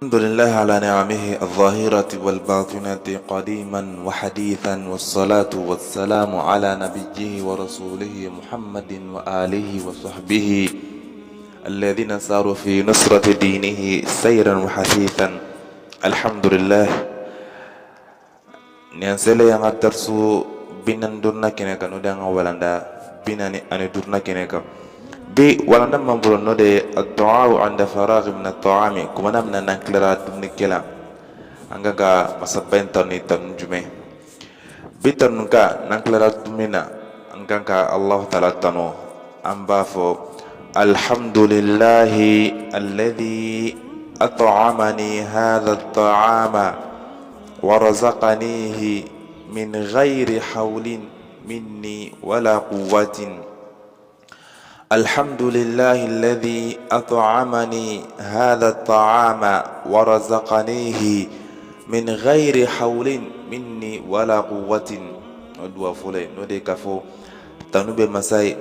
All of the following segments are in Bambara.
الحمد لله على نعمه الظاهرة والباطنة قديما وحديثا، والصلاة والسلام على نبيه ورسوله محمد وآله وصحبه الذين ساروا في نصرة دينه سيرا وحثيثا. الحمد لله. Nin selen an ka darisu 45nan kɛnɛ kan, n'o de an ka walanda 45nan kɛnɛ kan. Bi walanda min b'an bolo, n'o de ye الدعاء عند الفراغ من الطعام. Kumana min na n'an tilara dumunikɛ la, an kan ka masaba in tanu ni tanu jumɛn? Bi tanu kan, n'an tilara dumuni na, an kan ka Alahu taala tanu. An b'a fɔ: الحمد لله الذي أطعمني هذا الطعام ورزقنيه من غير حول مني ولا قوة. الحمد لله الذي أطعمني هذا الطعام ورزقنيه من غير حول مني ولا قوة. O duwa fɔlɔ ye, n'o de ye k'a fɔ tanu bɛ masa ye,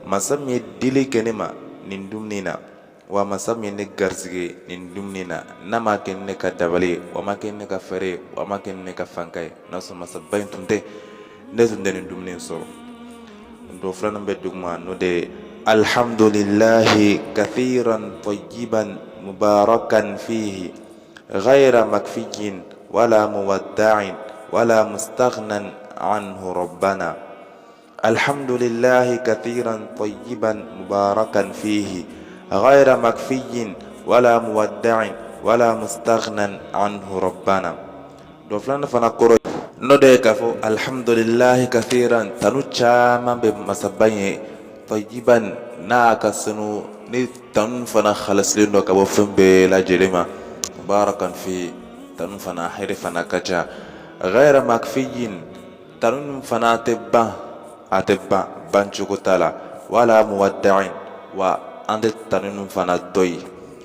masa min ye dili kɛ ne ma nin dumuni na, wa masa min ye ne garisɛgɛ nin dumuni na, n'a ma kɛ ne ka dabali ye, wa ma kɛ ne ka fɛɛrɛ ye, wa ma kɛ ne ka fanka ye. N'a sɔrɔ masaba in tun tɛ, ne tun tɛ nin dumuni in sɔrɔ. Dɔ filanan bɛ duguma, n'o de ye: الحمد لله كثيرا طيبا مباركا فيه غير مكفي ولا مودع ولا مستغنى عنه ربنا. الحمد لله كثيرا طيبا مباركا فيه غير مكفي ولا مودع ولا مستغنى عنه ربنا. Dɔ filanan fana kɔrɔ, n'o de ye k'a fɔ: الحمد لله كثيرا, tanu caman bɛ masaba in ye, طيبا, n'a ka sanu, ni tanu fana halasilen don ka bɔ fɛn bɛɛ lajɛlen ma, مباركا فيه, tanu fana hɛrɛ fana ka ca, غير مكفي, tanu fana tɛ ban, a tɛ ban, bancogo t'a la, ولا مودع, wa an tɛ tanu fana dɔ ye,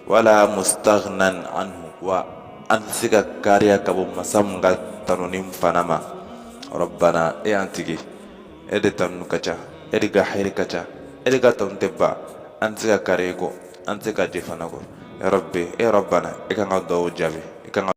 ولا مستغنى عنه, wa an tɛ se ka kariya ka bɔ masa mun ka tanuni fana ma. ربنا, e y'an tigi, e de tanu ka ca, e de ka hɛrɛ ka ca, e de ka tanu tɛ ban. An tɛ se ka kari e kɔ, an tɛ se ka jɛ fana kɔ. Ya Rabbi, e ربنا, e kan ka duwawu jaabi.